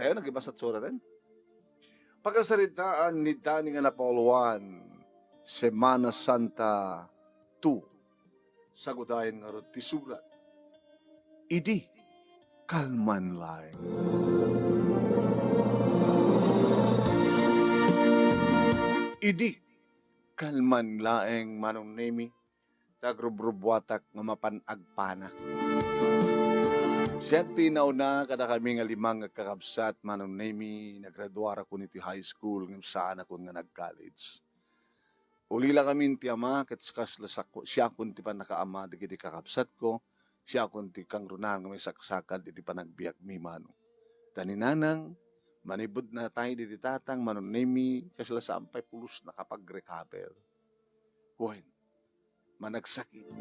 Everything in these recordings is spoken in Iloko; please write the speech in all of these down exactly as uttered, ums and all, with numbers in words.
Ayan, nagbasa ti suraten. Pakasaritaan ni Dani nga napauluan, Semana Santa two. Sagudayen ngarud ti surat. Idi kalman laeng. Idi kalman laeng, Manong Nemi, ta agrubrubuatak nga mapan agpana. Siak ti nauna kadakami nga lima nga kakabsat, Manong Nemi, nagraduarakon iti high school ngem saanakon nga nag-college. Ulilakamin ti ama ket kasla sako-, siakon ti pannakaama dagiti kakabsatko, siakon ti kangrunaan nga maisaksakad iti panagbiagmi, Manong. Ta ni Nanang, manipud natay diti tatang, Manong Nemi, kasla saan pay pulos nakapag-recover. Wen, managsakit.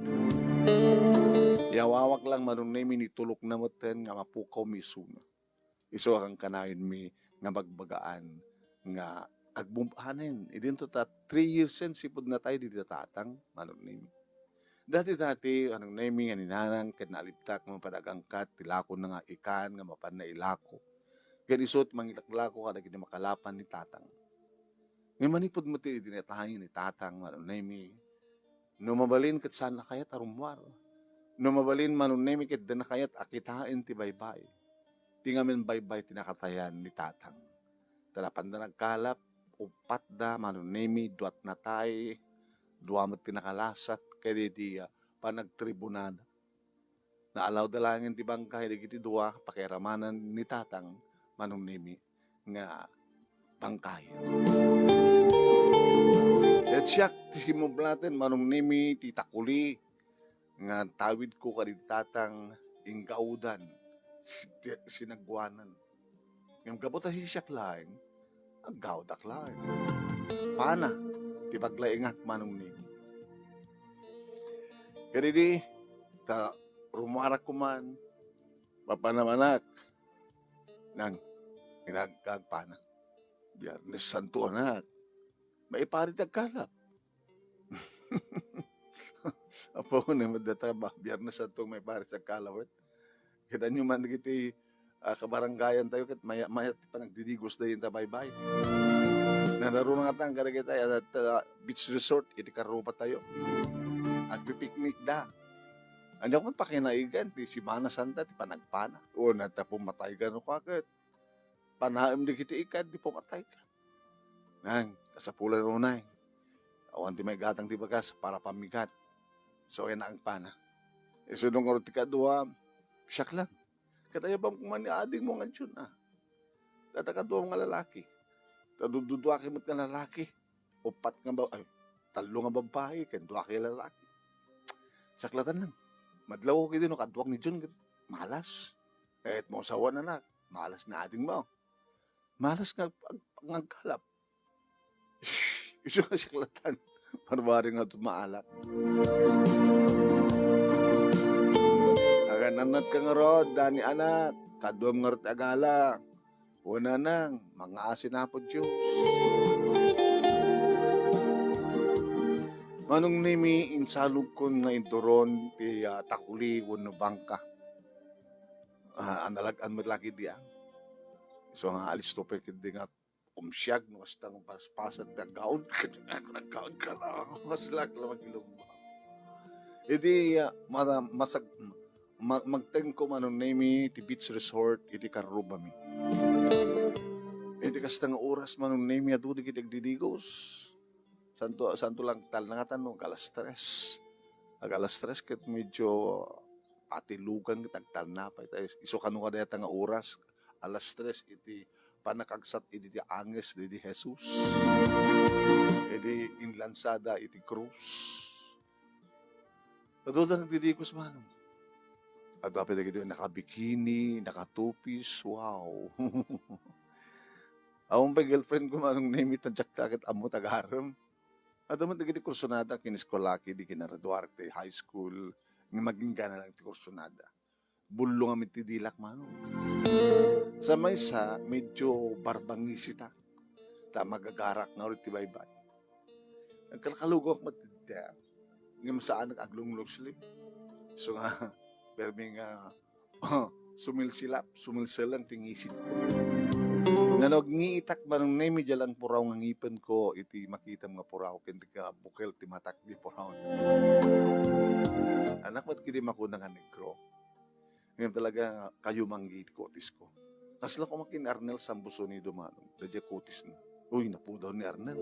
Yawawak lang, Manong Nemi, nitulokna metten nga mapukawmi isuna. Isu a kankanayon mi nga bagbagaan nga agmove-anen. Idinto ta three years since ipud natay dita tatang, Manong Nemi. Dati-dati, Manong Nemi, nga ni Nanang ket naalibtak nga mapan agangkat ti lakona nga ikan nga mapanna ilako. Ket isu ti mangilaklako kadagiti makalapan ni tatang. Ngem manipud met iti natayen ni tatang, Manong Nemi, no mabalin ket saanna kayat a rummuar. No mabalin, Manong Nemi, ket dina kayat a kitaen ti baybay. Ti ngamin baybay ti nakatayan ni tatang. Ta napanda nagkalap, uppat da, Manong Nemi, duat natay, dua met ti nakalasat, ket iti, ah, panagtribunal. Naalawda laengen ti bangkay dagiti dua, pakiramanan ni tatang, Manong Nemi, nga bangkayen. Ket siak ti simmublaten, Manong Nemi, ti takuli nga tawidko kadagiti tatang, inggaudan, si-, sinagguanan. Ngem gapu ta siak laeng, aggaudak laeng. Pana ti paglaingak, Manong Nemi. Kadidi, ta rummuarak koman, mapanam, anak. Nang, inagkagpana. Biyernes Santo, anak. Maipari ti agkalap. Apo, ne, data ba, Biyernes Santo, maipari ti agkalap, ket. Kitaenyo man dagiti, ah, kabarangayan tayo, ket maya-, mayat ti panagdidigos da ita baybay. Nanarunang atan kadagiti, ah, ta-, beach resort, iti karruba tayo. Agpipiknik da. Ania man pakinaigan ti Semana Santa, ti panagpana. O, nata pumatay ka no kaket. Panaem dagiti ikan, di pumatay ka. Nang, kasapulan unay. Awan ti maigatang ti bagas para pammigat. So, yan ang pana. Isu no ngarud ti kadua, siak lang. Ket ayabam koma ni adingmo nga Jun, ah. Data kaduam nga lalaki. Ta dududua ki met nga lalaki. Upat nga ba-, ay, tallo nga babbai, ken dua ki lalaki. Saklatan lang. Madlaw ko kidi no kaduak ni Jun, ket malas. Ket mo sawan, anak, malas ni adingmo. Malas nga ag-, ag-, nga agkalap. Isu nga siklatan. Barbari nga ito maalak. Agananat ka ngarud, Dani anak. Kaduam ngarud ti agala. Wen, Nanang, mangaasi na Apo Dios. Manong Nemi, insalogkon nga inturon ti, ah, takuli wenno bangka. Ah, analag-an met la kidi, ah. So, nga alisto pay kidi nga kumsiag no kasta nga paspasat nga aggaud, aggaud ka lang, maslak lang magilumba. Idi, ah, mara-, masag-, ma-, magtengko, Manong Nemi, ti beach resort iti karrubami. Iti kasta nga oras, Manong Nemi, adu dagiti agdidigos. Santo, santo lang talnatan no, ag alas tres. Ag alas tres ket medyo patilugan ket agtalna pay. Ta isu kano kadayta nga oras, alas tres iti pannakagsat idi ti anges didi Jesus. Idi inlansada iti krus. Adu da nagdidikos, Manong. Adu pay dagiti nakabikini, nakatupis, wow. Awan pay girlfriend ko, Manong Nemi, ta diak ket ammo tagarem. Adu met dagiti kursunada ken eskuelak idi kinaraduarak ti high school, nga maginggana lang ti kursunada. Bullong amin ti dilak, Manong. Sa maysa, medyo barbangisitak. Ta magagarak ngarud ti baybay. Nagkalkalugok met ti dida. Ngem saanak aglong long sleeve. So nga, permi nga, sumilsilap, sumilseleng ti ngisipko. Nano agngiitak, Manong Nemi, diay la puraw nga ngipenko iti makitam nga puraw, ken di ka bukel ti matak di puraw. Anak, ba't kidi makuna nga negro? Ngem talaga nga kayo manggi ti kutisko. Kasla koma ken Arnel Sambusonido, Manong, daydiay kutisna. Uy, napudaw ni Arnel.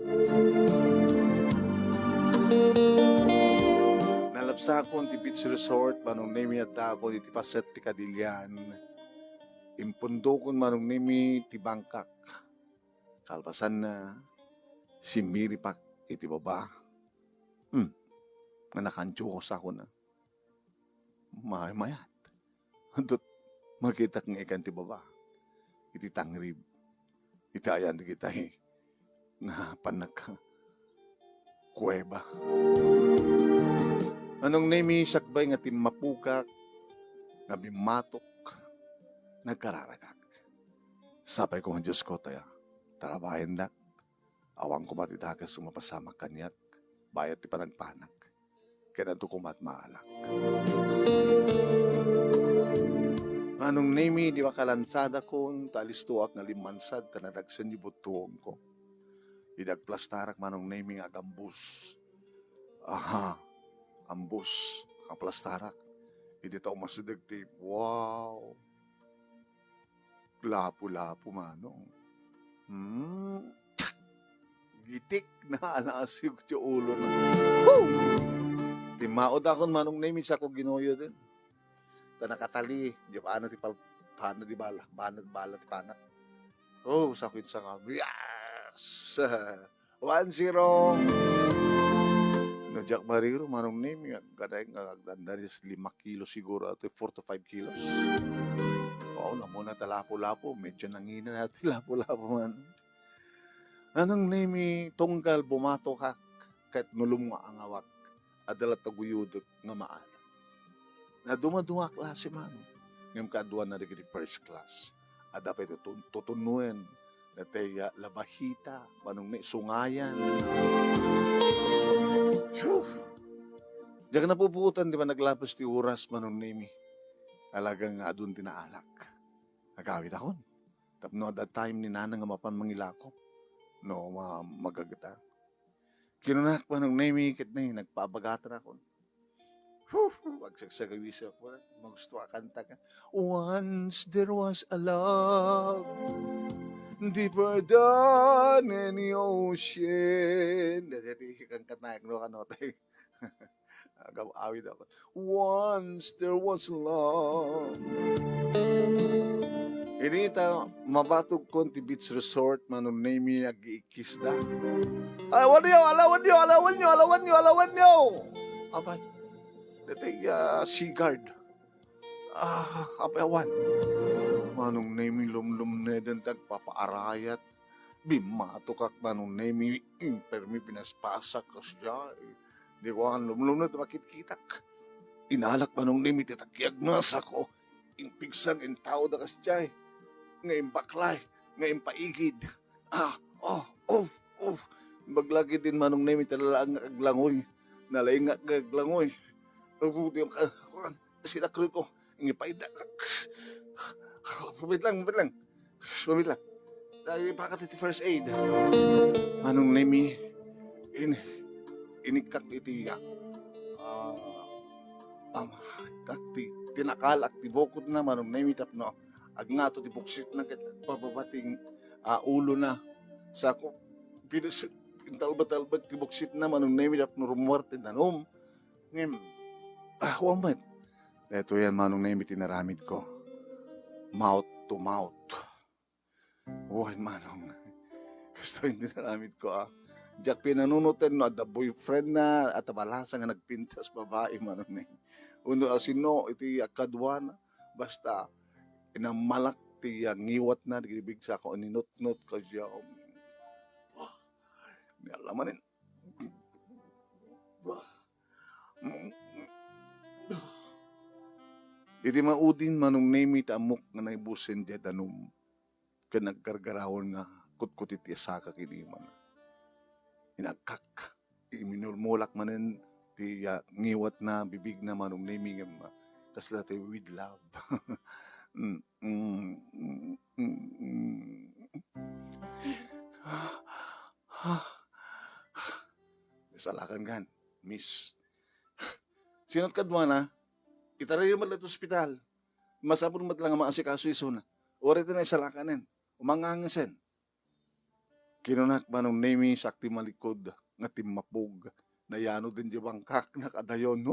Nalabsakon ti beach resort, Manong Nemi, addaakon iti paset ti Kadilian. Impundokon, Manong Nemi, ti bangkak. Kalpasanna, simmiripak iti baba. Hmm. Nga nakantiokos ako na. Maymayat. Adut, makitak nga ikan ti baba. Iti tangrib. Iti ayan dagitay nga pannak kuweba. Manong Nemi, sakbay nga timmapukak, nga bimmatok, nagkararagak. Sapay ko nga Diosko, taya, tarabayendak. Awan koma ti dakes nga mapasamak kaniak, bayat ti panagpanak. Ken adu koma ti maalak. Manong Nemi, di makalansadakon, ta alistoak nga limmansad ta nadagsen ti buttuongko. Idi agplastarak, Manong Nemi, nga agambus. Aha, ambus, agplastarak. Idi ta umasideg ti, wow! Lapu-lapu, Manong. Hmm. Gitik na, nasiw ti ulo na. Woo! Timmaodakon, Manong Nemi, sako ginuyod. Ta nakatali, di ba, ano ti pal-, pana di bala, pana di bala ti pana. Oh, sako insangam. Yes! One zero. No, diak mariro, Manong Nemi, agkaday nga agdandanis lima kilo siguro, ato four to five kilos. Oo, namuna ta lapu-lapu, medyo nangina na ti lapu-lapu man. Manong Nemi, tunggal bumatokak, ket nulum nga angawak, adda la taguyodek nga maala. Nadumadua a klase, Manong. Ngem kaaduanna dagiti first class. Adda pay tutun-, tutunuen. Natay, ah, labahita, Manong Nemi, sungayan. Phew! Diak napupuotan ti panaglapes ti oras, Manong Nemi. Talaga nga adun ti naalak. Agawid akon. Tapno adda time ni Nanang nga mapan mangilako. No, ma-, magagta. Kinunak, Manong Nemi, ket ni, nagpabagatan akon. Hu, hu, agsagsagawisek ako, magusto a kanta ka. Once there was a love deeper than any ocean. Dati, dati, kankanta, no, ano, tay. Agam-, awid ako. Once there was love. Inita, mabatog kon ti beach resort, Manong Nemi, ag-iikisda. Alawanyo, alawanyo, alawanyo, alawanyo, alawanyo! Apay, dati, ah, seaguard. Ah, apay awan. Manong Nemi, lumlumneden ti agpapaarayat. Bimmatokak, Manong Nemi, impermi pinaspasak kasdiay. Di ko awan lumlumned makitkitak. Inalak, Manong Nemi, ti takiag nga sako. Impigsa nga intawda kasdiay. Nga imbaklay, nga impaigid. Ah, oh, oh, oh. Imbag la ketdin, Manong Nemi, ti nalaingngak aglangoy. Nalaingngak nga aglangoy. Apo, di ka, kuan, sinakroy ko. Ingipaida. Pamit lang, pamit lang. Pamit lang. Ay, pakat iti first aid. Manong Nemi, in-, inikkak iti, ah, ah, tama, kak ti, tinakalak ti bukod na, Manong Nemi, tapno agngato ti buksit na ket pababa ti, ah, ulo na. Sako, pinas-, intalbet-talbet ti buksit na, Manong Nemi, tapno rumuar ti danum. Ngem, ah, wa met. Daytoy yan, Manong Nemi, ti naramid ko. Mouth to mouth. Wen, Manong. Kastoy ti naramid ko, ah. Diak pinanunoten no adda boyfriend na, at balasa nga nagpintas babai, Manong Nemi. Uno a sino, iti akadua na. Basta, inammalak ti, ah, ngiwat na, di bigsa ko ininutnot ko siya. Wah, ni alamanin. Wah. Iti maudin, Manong Nemi, ti ammok nga naibusen diay danum ken naggargaraon nga kutkutit ti asaka ken imana. Inagkak, iminulmulak manen ti, ah, ngiwat na, bibig na, Manong Nemi, ngem, ah, kasla ti with love. Mm, mm, mm, mm, mm. Isalakan kan, miss. Sino't kaduana? Itarayo met latta ospital. Masapul met la nga maasikaso isuna. Uray ta naisalakan, umangangesen. Kinunak, Manong Nemi, siak ti malikud nga timmapog. Nayanod ti bangkak, nakadayon.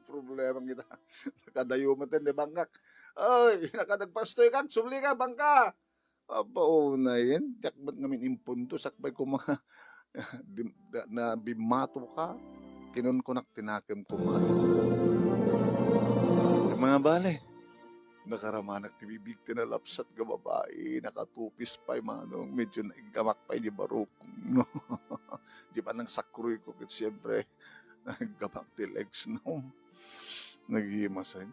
Problema kita. Nakadayo met ti bangkak. Ay, nakadagpastoy kak, subli ka, bangka. Abaw na yan. Diak met ngamin impunto, sakbay ko mga di-, na, na bimato ka. Kinunkunak tinakem ko, Manong. Mga bale, nakaramanak ti bibig ti nalapsat nga babai, nakatupis pay, Manong. Medyo naiggamak pay di barok. Di ba nang sakroy ko, ket siyempre, naiggamak ti legs, no? Nagimasen.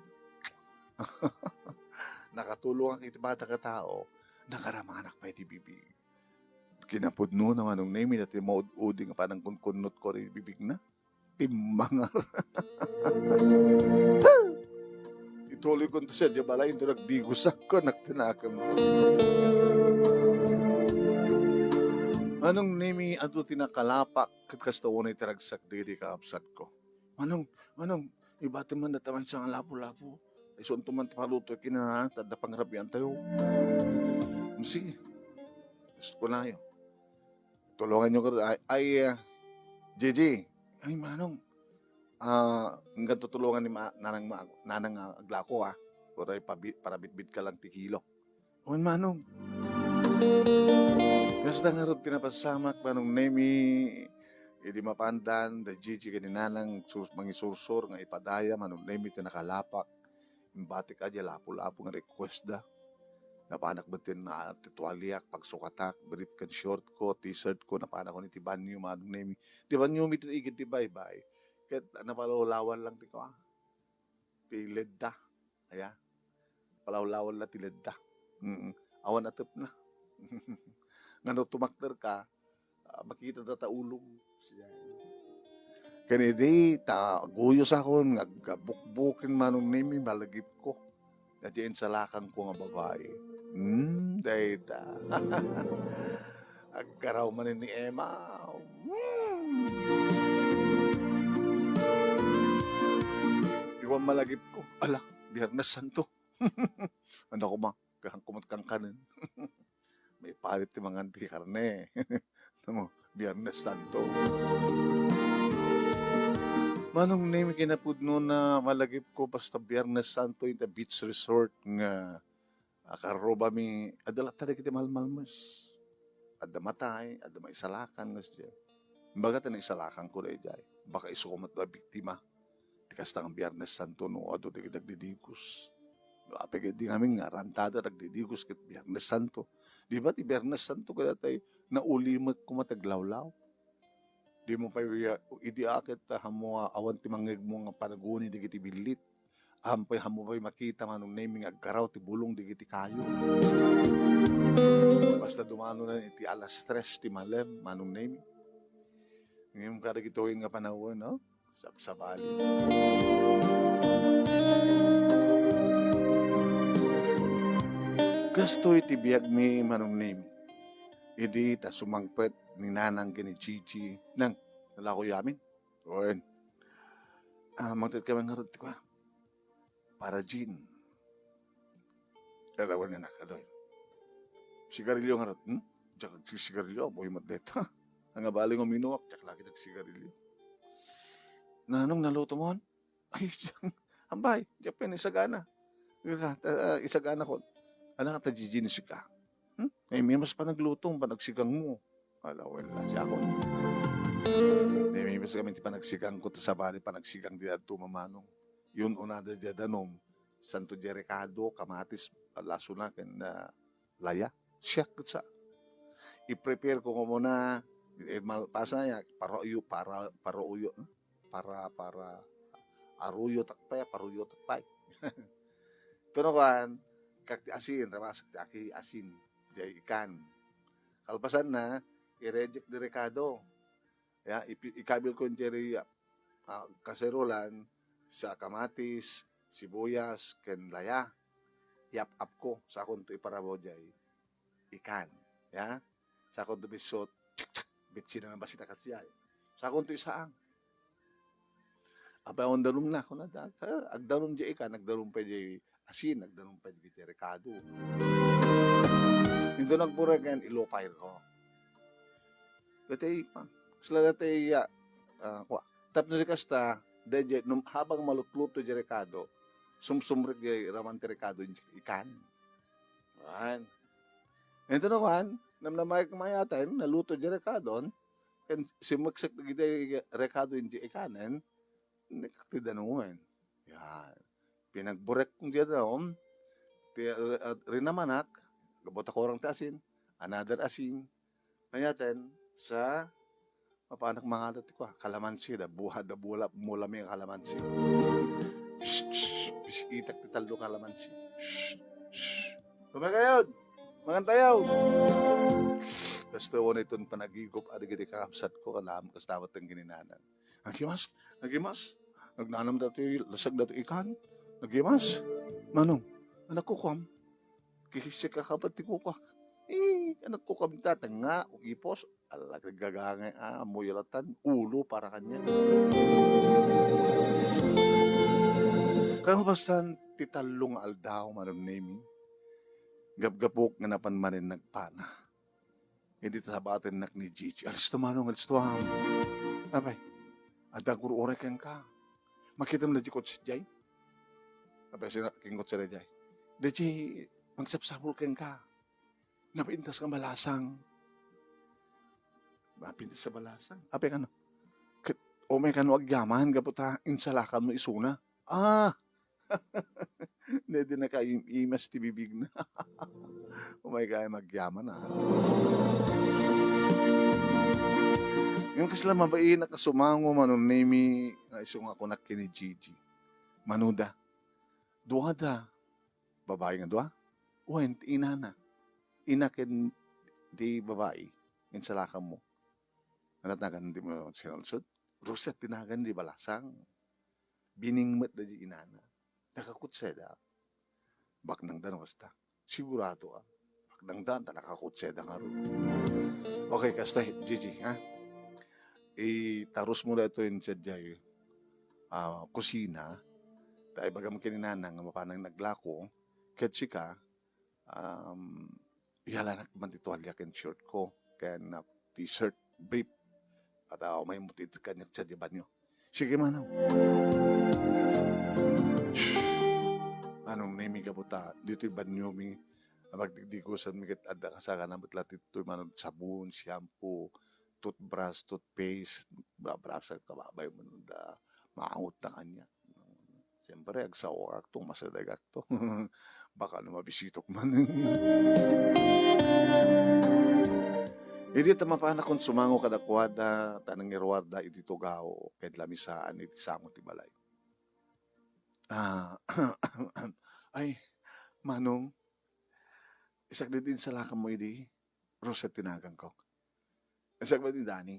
Nakatulongak iti bata nga tao, nakaramanak pay ti bibig. Kinapudno na, Manong Nemi, dati maud-udi nga panangkunkunnot ko iti bibigna. Timmangar. Ituloy ko to sa di balay, ito nagdigos ako, nagtinakem. Manong Nemi, adu ti nakalapak, ket kasta unay ti ragsak dagiti kaabsat ko. Manong, Manong, ibatem man data maysa nga lapu-lapu. Isunto man ti paluto kinana, ta adda pangrabian tayo. Sige. Gusto ko na yun. Tulungan nyo ko. Ay, ay, ah, Gigi. Ay, Manong. Ah, hanggang tutulungan ni ma-, nanang ma-, nanang, ah, aglako, ah. Para ipabi-, para bitbit ka lang ti kilo. Wen, Manong. Kasta ngarud ti napasamak, Manong Nemi, idi mapandan, da Gigi ken ni Nanang, sur-, mangisursur nga ipadaya, Manong Nemi, ti nakalapak. Imbatik a di lapu-lapu nga request da. Napanak met ti na-, ti tualiak, pagsukatak, brief ken short ko, t-shirt ko, napanak ko iti banyo, Manong Nemi. Ti banyo mi ti igid ti baybay. Ket napalawlawan lang ti kua. Ti ledda. Aya. Palawlawan la ti ledda. Mm. Awan atepna. Ngano tumakder ka, ah, makita da ta ulog. Siya. Ken idi, ta guyos akon, nga agbukbuken Manong Nemi, malagip ko. Dayta insalakan ko nga babai. Hmm, dayta. Aggaraw manen ni Emma. Hmm. Iwan malagip ko. Ala, Biyernes Santo. Ano ko ma? Kahan ko met kankanen. Maipalit ti mangan ti karne. No, Biyernes Santo. Manong Nemi, kinapudno na malagip ko basta Biyernes Santo ita beach resort nga akarrubami, adda latta dagiti malmalmes. Adda matay, adda maisalakan nga siya. Imbagak ta naisalakan ko daydiay. Baka isu met a biktima. Ti kasta nga Biyernes Santo no adu dagiti agdidigos. Apay ket di ngamin nga rantada ti agdidigos ket Biyernes Santo. Di ba ti Biyernes Santo kadatayo naulimek koma ti aglawlaw? Di mo pay, idi a ket, ah, ammo nga awan ti mangngegmo nga panaguni dagiti billit. Awan pay, ammo pay makita Manong Nemi nga agkaraw ti bulong dagiti kayo. Basta dumano na iti alas tres ti malem, Manong Nemi. Ngem kadagitoy nga panawen, no? Sabsabali. Kastoy ti biagmi, Manong Nemi. Idi ta sumangpet ni Nanang ken ni Gigi, nang, nalakoy amin. Wen. Ah, mangted kami ngarud ti kua. Para Jean. Lalawan ni anak, adoy. Sigarilyo ngarud, hmm? Diak agsisigarilyo, amoy met deta. Ania bale nga uminuak, diak la ket agsigarilyo. Nanong naluto mo? Ay, ambay, diak pay naisagana. Ika, ta-, ah, isagana ko. Anak, ta Gigi ni sika. Hmm? Ay, may mas panagluto, panagsigang mo. Ala, well, na siya ako. May, may mas kami ti panagsigang ko, ta sabali panagsigang di adto mamanong. Yun, unada di danum, Santo Delicado, kamatis, lasuna, ken, ah, laya. Siak sa. I-prepare ko muna, eh, mal-, pasa ya, paruyo, para, paruyo, no? Para, para, aruyo takpay, paruyo takpay. Ito na kuan, kak ti asin, ramas ti aki asin, jay ikan. Kalpasan na, i-reject delicado. Ya, ipi-, ikabil ko jay, ah, kaserolan, sa kamatis, sibuyas, ken laya. iyap-apko, sakonto iparabaw jay ikan. Ya? Sakonto bitsot, tsak, tsak, bitsina nga bassit a kasdiay. Sakonto isaang. Apay, awan danumna, kunada. Ah, agdanum jay ikan, agdanum pay jay asin, agdanum pay jay rekado. Inton nagburek ken, ilupayko. Dati, ah, kasla dati, ah, ah, kua. Tapno di kasta, dayjay, num-, habang malutluto jay rekado, sumsumrek jay raman ti rekado, ikan. Wan. Ento na kuan, namnamaek mayaten, naluto jay rekadon, ken simmeksek dagiti rekado iti ikanen, innak ti danumem. Yan. Pinagburek diay danum, ti, ah, rinamanak, gapu ta kurang ti asin, another asin, mayaten, sa Mapanak mangala ti kua, kalamansi, da buha, da bula, mulami a kalamansi. Shh, shh, pis-itak ti tallo kalamansi. Shh, shh. Kumakayon! Mangan tayo! Basta wala iton panagigup, adigiti kakabsat ko, kalam, kasta met ti kininanang. Agimas, agimas, nagnanam datoy, lasag datoy ikan. Agimas, manong, anak ko, kuam. Kisisik a kabat ti kukuak. Eh, anak ko, kabitatan nga, ipos, ala, gagangay, ah, muyalatan, ulo para kaniak. Kangabastan ti tallo nga aldaw, Manong Nemi, gapgapok nga napan manen nagpana. Idi ta sabatennak ni Gigi, "Alisto, Manong, alisto, am." "Apay, adda agur-uray kenka. Makitam na di kotse jay?" Apay, sina, king kotse jay. "Dayjay mangsapsapul kenka. Napintas nga balasang." "Napintas a balasang? Apay, kano? Ket, umay kano agyaman, gapu ta insalakanmo isuna." "Ah!" Ne, di nakaim-imas ti bibigna. Umay ka ay magyaman, ah. Ngem kasla mabainak a sumango, Manong Nemi, nga isu nga kunak ken ni Gigi. Manoda, duada, babai nga dua? Wen, ti inana. Ina ken ti babai, insalakanmo. Ano tinagan ti mo sinulsod? Rosette tinagan ti balasang. Biningmet da di inana. Nakakutseda. Baknang da no kasta. Sigurado, ah. Baknang da, ta nakakutseda ngarud. Okay, kasta, Gigi, ha? Itarusmo da ito yung sadjay, ah, kusina. Ta ibagam ken ni Nanang nga mapanang naglako. Ket sika, um, iyalanak man ti tualya ken short ko, ken, ah, t-shirt, brief. At, ah, umay mo ti kaniak sa di banyo. Sige, manong. Manong, nemi ka buta. Dito'y banyo mi. Magdigdigusan mi ket adda kasakana met la ti toy manong sabon, shampoo, toothbrush, toothpaste, brabrasa ka babay mo da. Maangot ta kaniak. Siyempre, agsaoak to, masadagak to. Baka no mabisitok man. Idi ta mapanakon sumango kadakuada, ta nangiruarda iti tugaw, ket lamisaan iti sango ti balay. Ah, ay, Manong, isak di insalakan mo idi, Rosette tinagan ko. Isak ba ni Dani?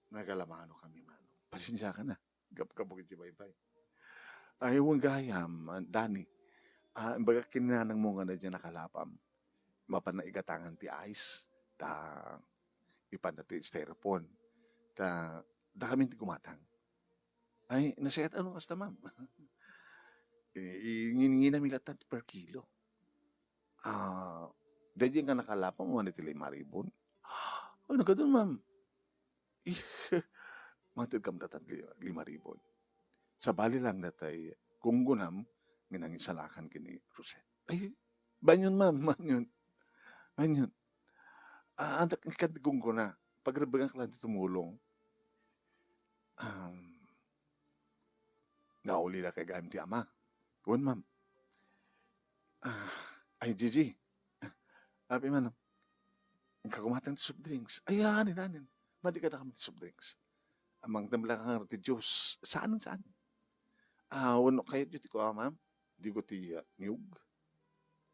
Nagalamano kami, Manong. Pasensiakan na. Gapgapok iti baybay. Ay, wen gayam, ah, Dani. Ah, imbagak ken ni Nanang mo nga daydiay nakalapam. Mapan na igatangan ti ice. Ta, ipan na ti styrofoam. Ta, dakamin ti gumatang. Ay, nasayaat no kasta, ma'am. I-, i-, ngin-, nginginami latta per kilo. Ah, daydiay nga nakalapam, mapan iti lima ribu. Ay, nagkadun, ma'am. Mangted kam datan li-, lima ribu. Sabali lang datay gunggonam nga nangisalakan ken ni Rosette. Ay, banyon, ma'am, banyon. Banyon. Ah, antak ikan ti gunggona. Pagrebengak lang ti tumulong. Um, nauli la kay gayam ti ama. Wen, ma'am. Ah, ay, Gigi. Ah, apay, manong. Inka gumatang ti soft drinks. Ay, anin, anin. Madi kadakami ti soft drinks. Mangted la ka ngarud ti juice. Saan, saan? Ah, wenno kayatyo ti kua, ma'am? Digo ti, ah, niyog.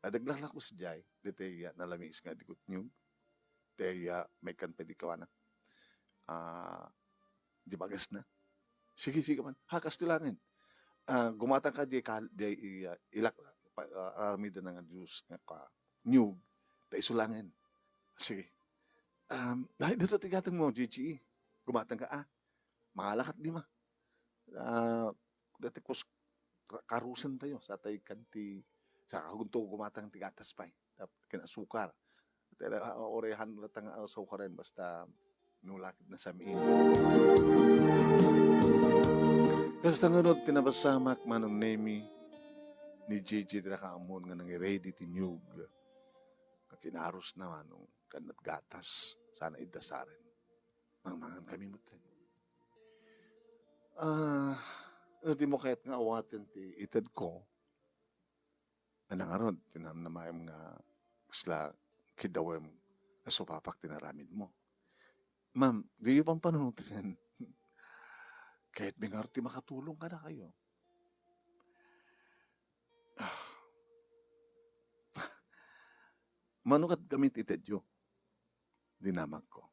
Adaglaklak ko sadiay. Ditoy, ah, nalamiis nga digo ti niyog. Ti, ah, maikkan pay di kawana. Ah, di bagasna. Sige, sige man. Ha, kastoy laeng. Ah, gumatang ka di kal-, di, i-, ah, ilak-, pa-, ah, aramidna nga juice nga ka-, niyog, ta isu laengen. Sige. Um, dahil dito ti gatangmo, Gigi. Gumatang ka, ah. Mangalakat di ma. Ah, dati kus-, ka-, karusen tayo, sa tay kanti, sa kagunto gumatang ti gatas pay. Tap-, ken asukar. Tela, ah, orehan la ta nga asukaren, basta no lakit na samiin. Kasta ngarud, ti napasamak, Manong Nemi, ni Gigi, ti nakaammuan nga nangi-ready ti niyog. Nga kinarusna, Manong, ken gatas, sana idda saren. Mangmangan kami met. Ah, no dimo kayat nga awaten ti itedko, nga nangarud, ti namnamaem nga kasla kiddawem a supapak ti naramidmo. Ma'am, diyo pampanunoten. Kayatmi ngarud ti makatulong kadakayo. Ah. Mano ket kami ti itedyo? Dinamagko.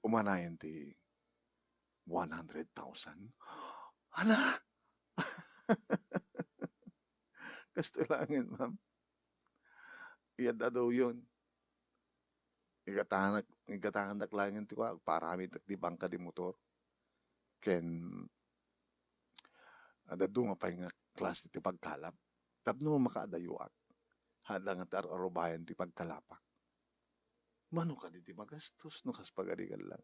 Umanayen ti one hundred thousand? Hala! Kasto laengen, ma'am. Iyad a duyon. Igatanak, igatanak laengen ti kua, agparamidek ti bangka di motor. Ken, adda duma pay nga klase ti pagkalap. Tapno makaadayoak. Haan nga ti ar-arubayan ti pagkalapak. Mano kadi ti magastos no kas pagarigan lang?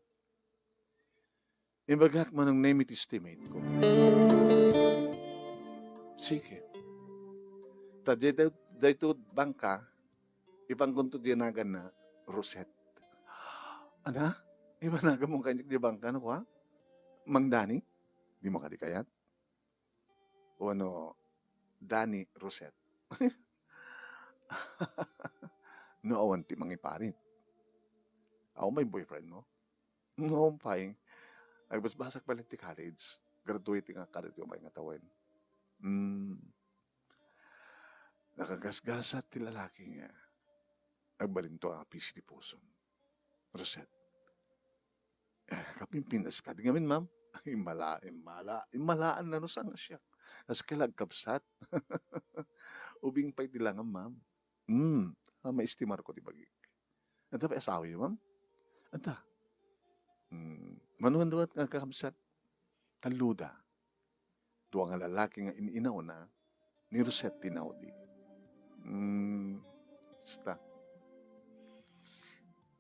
Imbagak, Manong Nemi, ti estimate ko. Sige. Ta daytoy, daytoy bangka, ipankonto di naganna Rosette. Ana? Ipanaganmo kaniak di bangka, no, kua? Mang Dani? Dimo kadi kayat? Wenno Dani Rosette? No awan ti mangiparit. Awan pay boyfriendmo? No pay. Agbasbasak pay laeng ti college. Graduating a college umay nga tawen. Hmm. Nakagasgasat ti lalaki nga agbalinto a pisi ti pusom. Rosette. Eh, kapinpinas kadi ngamin, ma'am? Immala-, immala-, immalaan na no saan nga siak. Kas kaya agkabsat. Ubing pay ti langam, ma'am. Hmm, ah, maestimar ko ti bagik. Adda pay asawayo, ma'am? Adda. Hmm, mano nga duat nga agkakabsat? Talloda. Dua nga lalaki nga in-inawna ni Rosette Tinaudi. Mm, basta.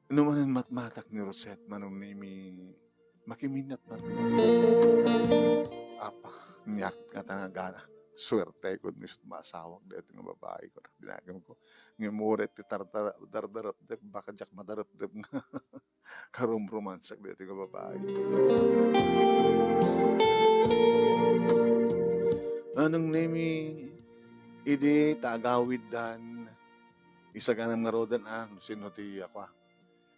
No manen matmatak ni Rosette, Manong Nemi, makiminatmat. Apa, niak nga tangagana. Suerte ko, ni sut maasawak daytoy nga babai ko. Dinagam ko. Nga muret ti tartar-, dardarapdep, baka diak madarapdep nga. Karumrumansak daytoy nga babai. Manong Nemi, idi ta agawiddan, isaganam ngaruden a, no sino ti, ah, kua,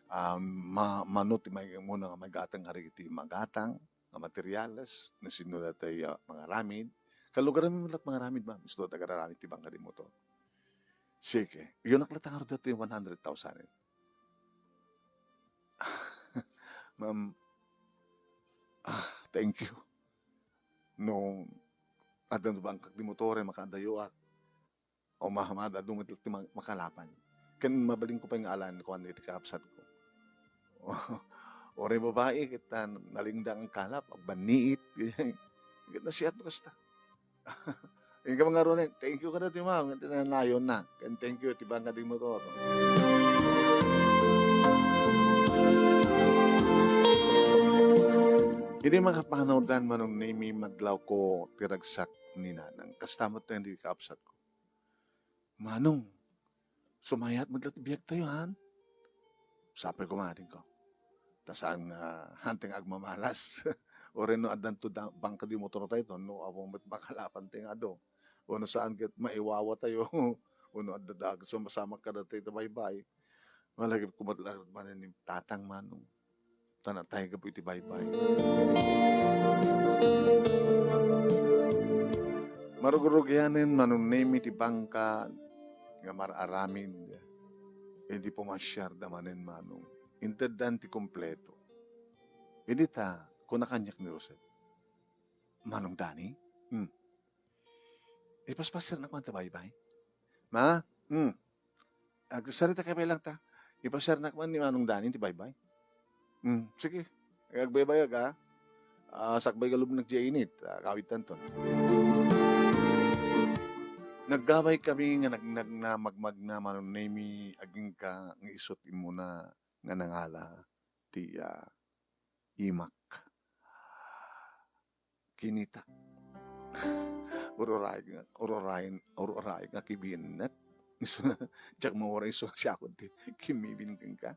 ah, ma-, mano ti may-, muna nga maigatang kadagiti imagatang nga materiales, no sino daytoy, ah, mangaramid. Kalugaranmi met la ti mangaramid, ma'am. Isu dayta agararamid ti bangka di motor. Sige. Iyanak la ta ngarud daytoy one hundred thousand. Ma'am, ah, thank you. No, adda no bangkak di motor, eh, makaadayoak. O mahamad, adu met ti ma-, makalapan. Ken mabalinko pay nga alan, kuan iti kakabsatko. Uray babai, ket, ah, nalingdang ang kalap, agbanniit. Ket nasiat kasta. Inka mangarunen, thank you kada ti ma'am, nga tinanayonna. Ken thank you ti bangka di motor. Idi makapanawdan, Manong Nemi, madlawko ti ragsak ni Nanang. Kasta met ti kakabsatko. Manong, sumayat met la ti biagtayo, han? Sapay kumadingko. Ta saan nga hanteng agmamalas. Uray no addanto da-, bangka di motortayo, no, awan met makalapan ti nga adu. Wenno saan ket maiwawatayo. Wenno adda daag sumasamak kadatayo ita baybay. Malagip ko met la manen ni Tatang Manong. Ta natay gapu iti baybay. Marugurugianen, Manong Nemi, ti bangka nga mar-aramid idi pumasiarda manen, Manong. Inteddan ti kompleto. Idi ta, kuna kaniak ni Rosette, "Manong Dani?" Hmm. Ipaspasernak man ta baybay. Ma? Hmm. Agsaritakay pay lang ta. Ipasarnak man ni Manong Dani ti baybay. Hmm, sige. Agbaybayag, ah. Ah, sakbay galubnak diay init. Ah, kawit tanton. Naggabay kami nga nag-, nag-, na magmagna Manong Nemi agingga nga isut' immuna nga nangala ti, ah, imak. Kinita. Ururay nga, ururay, ururay nga kibiennek. Isu nga, diak mauray isu nga siakon ti kimibin kenka.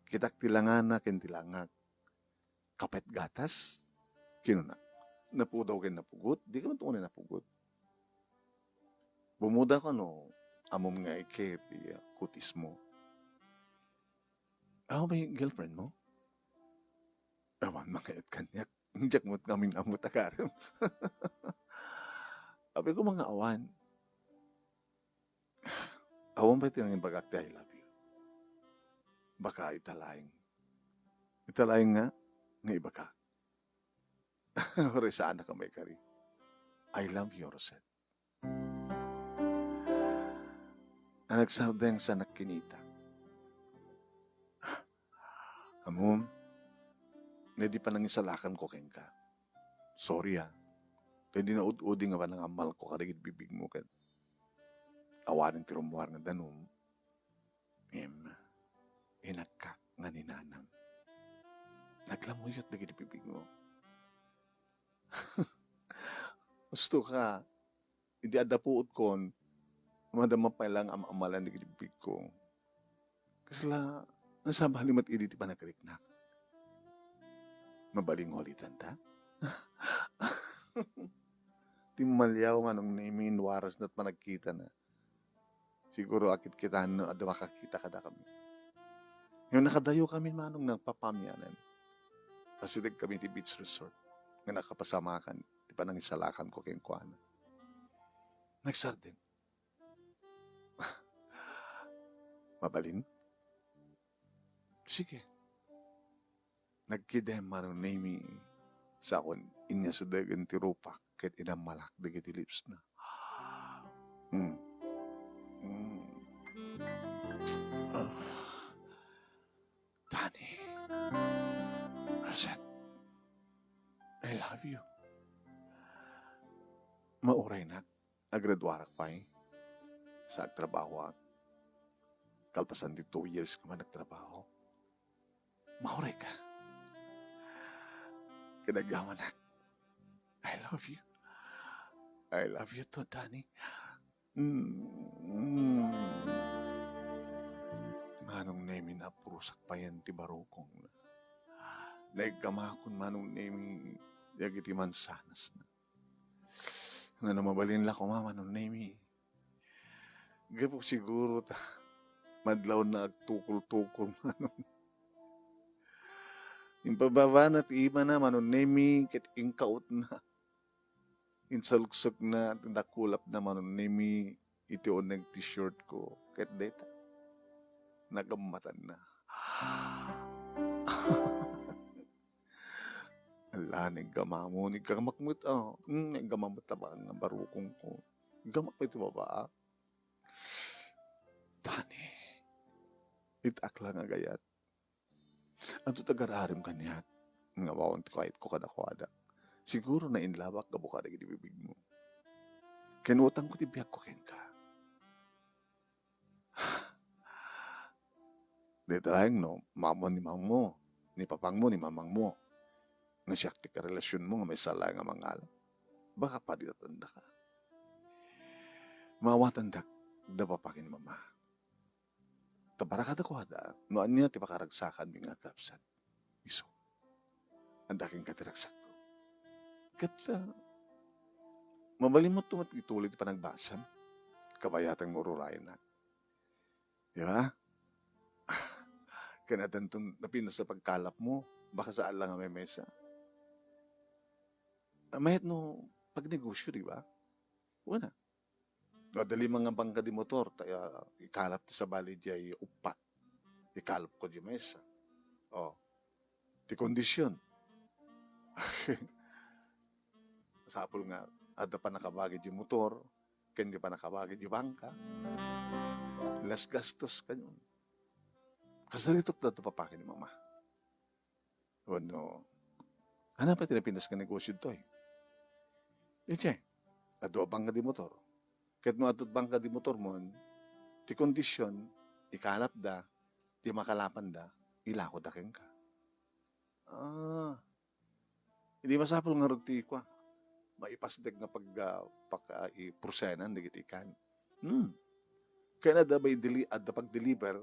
Kitak ti langana ken ti langak. Kape ket gatas? Kinuna. Napudaw ken napugot? Dika man unay napugot. Bumuda kano, ammom nga iket ti, ah, kutismo. Awan pay girlfriend mo? Awan mangayat kaniak. Diak met ngamin ammo tagarem. Apay ko nga awan. Awan pay ti nangibagak ti I love you. Baka ita laeng. Ita laeng nga, nga ibagak. Uray saanak a maikari. I love you, Rosette. Nagsardeng sa nakkinita. Ammom, no idi panangisalakanko kenka. Sorry, ah. Ta idi naud-udi nga panangammalko kadagiti bibigmo ket awanen ti rummuar nga danum, ngem inagkak nga ninanam. Naglamuyot dagiti bibigmo. Husto ka, idi adda puotkon, madama pay lang am-amalan dagiti bibigko. Kasla, nasabali met idi ti panagriknak. Mabalin nga ulitanta? Timmaliaw Manong Nemi, inwarasna ti panagkitana. Siguro akitkitaen no adda makakita kadakami. Ngem nakadayokami Manong nagpapamianan. Nasidegkami ti beach resort nga nakapasamakan ti panangisalakanko kenkuana. Nagsardeng. Mabalin? Sige. Nagkidem Manong Nemi, sakon inyasidegen ti rupak ket inammalak dagiti lipsna. Hmm. Hmm. Ah. Dani. Rosette. I love you. Mauraynak. Agraduarak pay. Sa agtrabahoak. Kalpasan ti two years ko man nagtrabaho. Maurayka. Kinagamanak. I love you. I love you too, Dani. Mm. Manong Nemi, napurosak payen ti barukongna. Naiggamakon Manong Nemi dagiti mansanasna. Ngano mabalin la koma Manong Nemi? Gapu siguro ta madlawna agtukol-tukol Manong. Impababana ti imana Manong Nemi ket inkautna. Insaluksokna ti nakulapna Manong Nemi iti uneg ti short ko ket dayta. Nagammatanna. Ala, naiggamamon, naiggamak met, ah. Hmm, naiggamak met laeng nga barukongko. Iggamak met ti babaak. Dani, it-ak la nga agayat. Adu ti agar-arem kaniak nga awan ti kayatko kadakuada. Siguro nainlabak gapu kadagiti bibigmo. Ken utangko ti biagko kenka. Dayta laeng no, mamon ni mammo, ni papangmo, ni mamangmo. Nga siak ti karelasionmo nga maysa laeng nga mangala. Baka paditatandaka. Maawatandak da papa ken mama. Ta para kadakuada, no ania ti pakaragsakanmi nga agkabsat. Isu. Adda kenka ti ragsakko. Ket, ah, mabalinmo to met ituloy ti panagbasam. Kabayatan nga ururayennak. Di ba? Ken addanton napintas a pagkalapmo, baka saan la nga maymay-maysa. Ah, mayat no pagnegosyo, di ba? Wen a. No adda lima nga bangka di motor, ta, ah, ikalap ti sabali diay uppat. Ikalapko diay maysa. Oh. Ti kondisyon. sapul nga adda pannakabagi di motor, ken di pannakabagi di bangka. Less gastos kanion. Kasaritok daytoy, papa ken mama. Wenno, ania pay ti napintas nga negosio ditoy? Idiay, adu a bangka di motor. Ket no adu bangka di motormon, ti kondisyon, ikalapda, ti makalapanda, ilakoda kenka. Ah, idi masapul ngarud ti kua, maipasdek nga pag-, ah, paka-, i-prosenan dagiti ikan. Hmm. Ken adda pay deli-, adda pag-deliver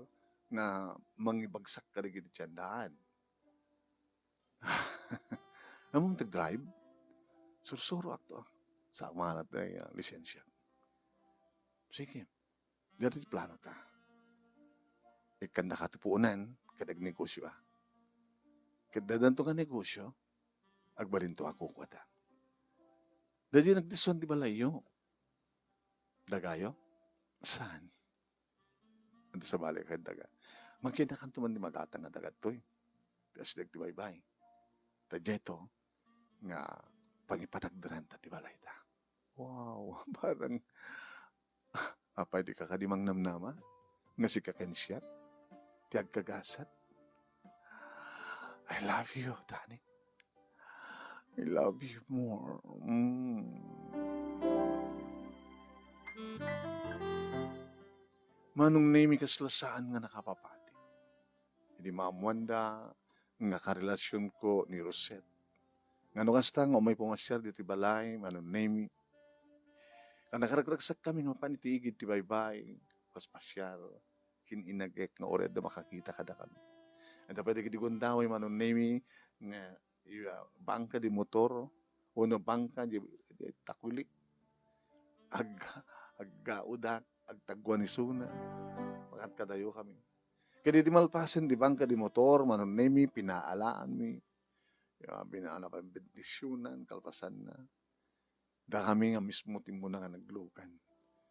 nga mangibagsak kadagiti tiendaan. Ammom ti drive? Sursuro akto. Sa manat ay, ah, lisensia. Sige. Daytoy ti plano ta. Ikkannaka ti puonan, ket agnegosio a. Ket dadanto nga negosio, agbalinto a kukuada. Daydi nagdissuan ti balayyo. Dagayo? Saan? Adu sa bali ket daga. Mangkidnakanto man ti magatang nga dagattoy. Ti asideg ti baybay. Ta dayto nga pangipanagderanta ti balayta. Wow, parang, apay, dika kadi mangnamnama nga sika ken siak ti agkagasat? I love you, Danny. I love you more. Mm. Manong Nemi, kasla saan nga nakapapati. Idi maammoanda nga karelasionko ni Rosette. Nga no kasta nga umay pumasiar ditoy balay, Manong Nemi. Nga nakaragragsakkami nga mapan iti igid ti baybay, paspasiar, kin-inagek nga uray adda makakita kadakami. Adda pay dagiti gundaway, Manong Nemi, nga iya, bangka di motor, wenno bangka di, di takwili. Ag-, aggaodak, agtaguan isuna. Makatkadayo kami. Ket idi malpasen di bangka di motor, Manong Nemi, pinaalaanmi. Ya, binaala pay bendisionan, kalpasanna. Dakami nga mismo ti immuna nga naglugan.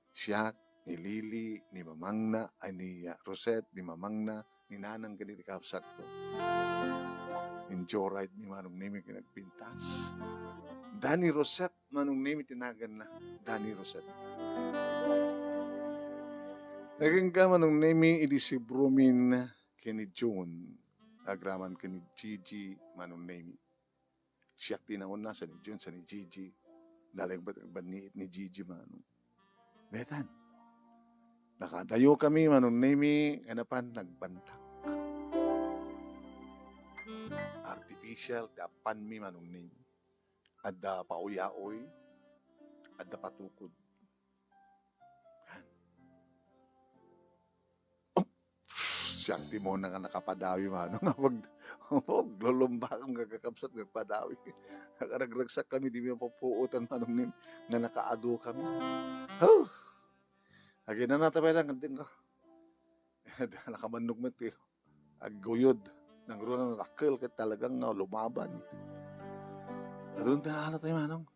Siak, ni Lily, ni mamangna, ay, ni, ah, Rosette, ni mamangna, ni nanang ken ni kakabsatko. Enjoy ride mi, Manong Nemi, ket nagpintas. Danny Rosette, Manong Nemi ti naganna. Danny Rosette. Agingga, Manong Nemi, idi sibromin ken ni June. Agraman ken ni Gigi, Manong Nemi. Siak ti nauna, sa ni June, sa ni Gigi. Dayta met agbanniit ni Gigi, Manong. Daytan. Nakadayo kami, Manong Nemi, nga napan nagbantak. Artificial ti appanmi, Manong Nemi. Adda pauyaoy, adda patukod. Siak ti immuna nga nakapadawi, Manong, nga pag-, paglulumbakam nga kakabsat nga agpadawi. Nakaragragsak kami, di mi mapupuotan, Manong Nemi, nga nakaadu kami. Huh! Aginana ta pay lang, agingga. Nakabannog met ti agguyod. Nangruna nadakkel ket talagang nga lumaban. Adun ta, ano tayo, Manong?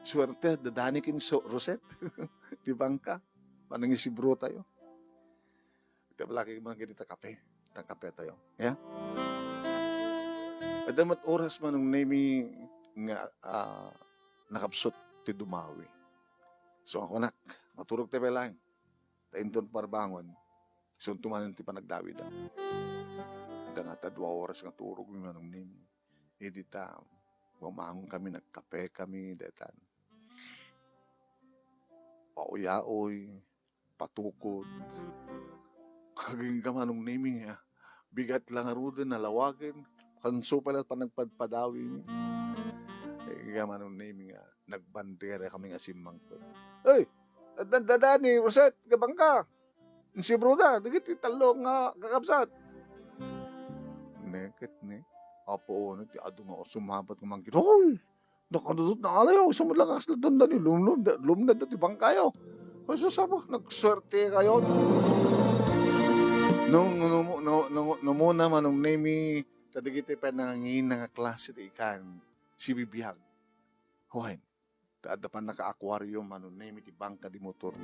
Suerte, adda Danny ken Rosette. Di bangka. Manangisibro tayo. Ket balaki man ket ita kape. Ita kape tayo. Ya? Adda met oras, Manong Nemi, nga, ah, nakabsut ti dumawi. So, ako, nak, maturog tayo pay lang. Ta inton parbangon, isunto manen ti panagdawida. Adda nga ta dua oras nga turog mi, Manong Nemi. Idi ta, bumangon kami, nagkape kami, daytan. Pauyaoy, patukod. Agingga, Manong Nemi, ah. Bigat la ngaruden, nalawagen. Kansuay la panagpadpadawi. Agingga, Manong Nemi, nga nagbandera kami nga simmangpet. Hey! Adda Danny, Rosette, nga bangka. Insibroda dagiti tallo nga kakabsat. Neket ni. Apo, ono ti adu nga sumabat nga mangkita. Hoy! Nakadudot na alayo. Isu met la nga kasla Danny. Lumlum, lumna dati bangkayo. Ay, sus, Apo, nagsuerte kayo. Nung, nung, nung, nung, nung muna, Manong Nemi, kadagiti pay nangangina nga klase ti ikan. Sibibiag. Hoy. Ta adda pannaka-aquarium, Manong Nemi, ti bangka di motor.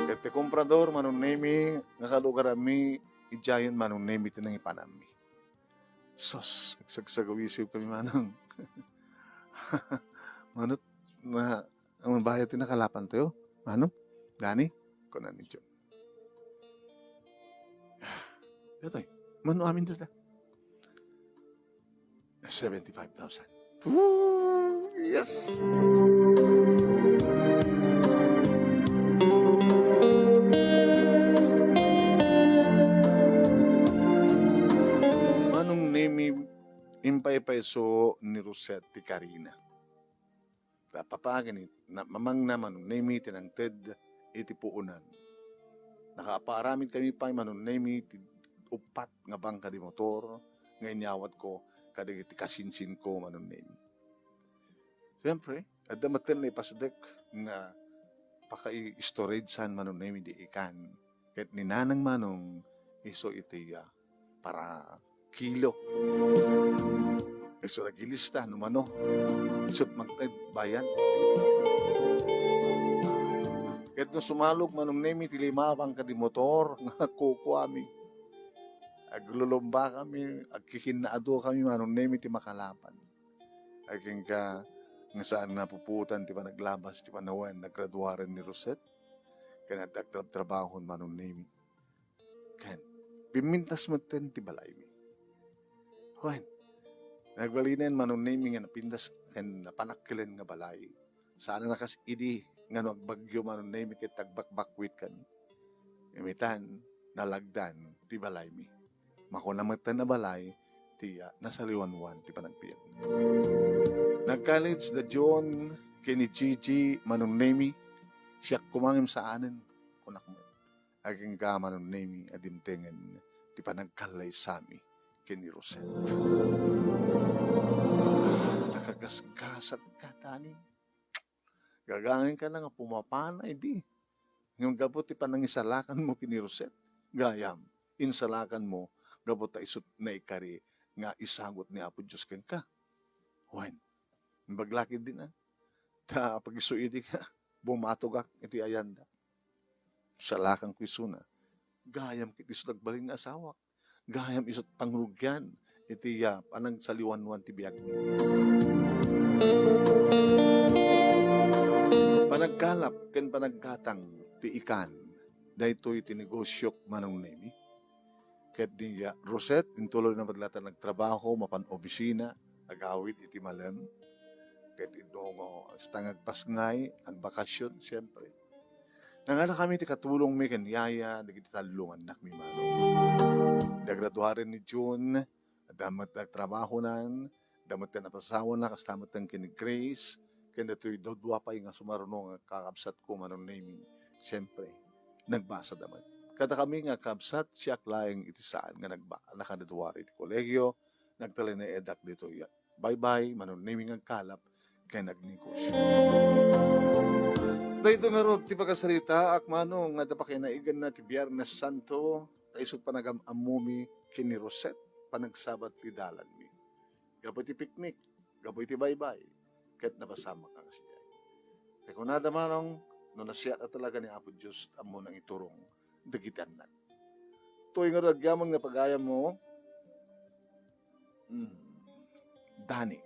Ket ti komprador, Manong Nemi, nga kalugaranmi, idiayen, Manong Nemi, ti nangipananmi. Sus, agsagsagawisiw kami, Manong. Mano, na, ang bayad ti nakalapantayo? Mano? Dani? Kuna ni John. Datoy, mano amin dita? Seventy-five thousand. Ooh, yes! Manong Nemi, impaypayso ni Rosette ti karina. Ta papagen, na, mamangna Manong Nemi ti nangted iti puonan. Nakaaparamid kami pay Manong Nemi ti uppat nga bangka di motor nga inyawatko kadagiti kasinsinko Manong Nemi. Siyempre, adda metten naipasdek nga pakai-storage san Manong Nemi di ikan. Ket ni Nanang Manong isu iti, ah, para kilo. Isu nagilista no mano. Isut magted bayad. Ket no sumalog Manong Nemi ti lima bangka di motor nga kukuami. Aglulumba kami, agkikinnaado kami Manong Nemi ti makalapan. Agingga nga saan napuputan ti panaglabas ti panawen nagraduaren ni Rosette. Ken adda agtrabtrabahon Manong Nemi. Ken, pimmintas metten ti balaymi. Wen, nagbalinen Manong Nemi nga napintas ken napanakkelen nga balay. Saan a kas idi nga no agbagyo Manong Nemi ket agbakbakwit kami. Imitan, nalagdan ti balaymi. Makuna metten a balay ti, ah, nasaliwanwan ti panagbiag. Nag-college da John ken ni Gigi Manong Nemi. Siak koma ngem saanen, kunak met. Agingga Manong Nemi a dimtengen ti panagkallaysami ken ni Rosette. Nakagasgasak ka, Dani. Gagangen ka na nga pumapana idi. Ngem gapu ti panangisalakanmo ken ni Rosette, gayam, insalakanmo gapu ta isut naikari nga isagut ni Apo Dios kenka. Wen, imbag la ketdin a, ta pag-isu idi ka, bumatogak iti ayanda. Salakanko isuna. Gayam ket isut agbalin nga asawak. Gayam isut pangrugian iti, ah, panagsaliwanwan ti biagmi. Panagkalap ken panaggatang ti ikan, daytoy ti negosiok Manong Nemi. Ket ni, ah, Rosette, intuloy na met latta nagtrabaho, mapan obisina, agawid iti malem. Ket idno nga, hasta nga agpasngay, agbakasyon, siyempre. Nangalakami ti katulongmi ken yaya dagiti tallo nga annakmi Manong. Nagraduaren ni June, adda met nagtrabahonan, adda met napasawana, kasta met ken ni Grace, ken datoy dua pay nga sumaruno nga kakabsatko Manong Nemi. Siyempre, nagbasada met. Kadakami nga kakabsat, siak laeng iti saan nga nagba-, nakagraduar iti kolegio, nagtalinaedak ditoy baybay, Manong Nemi nga agkalap ken agnegosio. Daytoy ngarud ti pakasaritaak, Manong, nga adda pakinaigna ti Biernes Santo, ta isu panagam-ammomi ken ni Rosette, panagsabat ti dalanmi. Gapu ti piknik, gapu iti baybay, ket napasamak a kasidiay. Ket kunada, Manong, no nasiak a talaga ni Apo Dios, ammo nang iturong dagiti annak. Toy nga agyamanen nga pagayammo, hmm, Dani.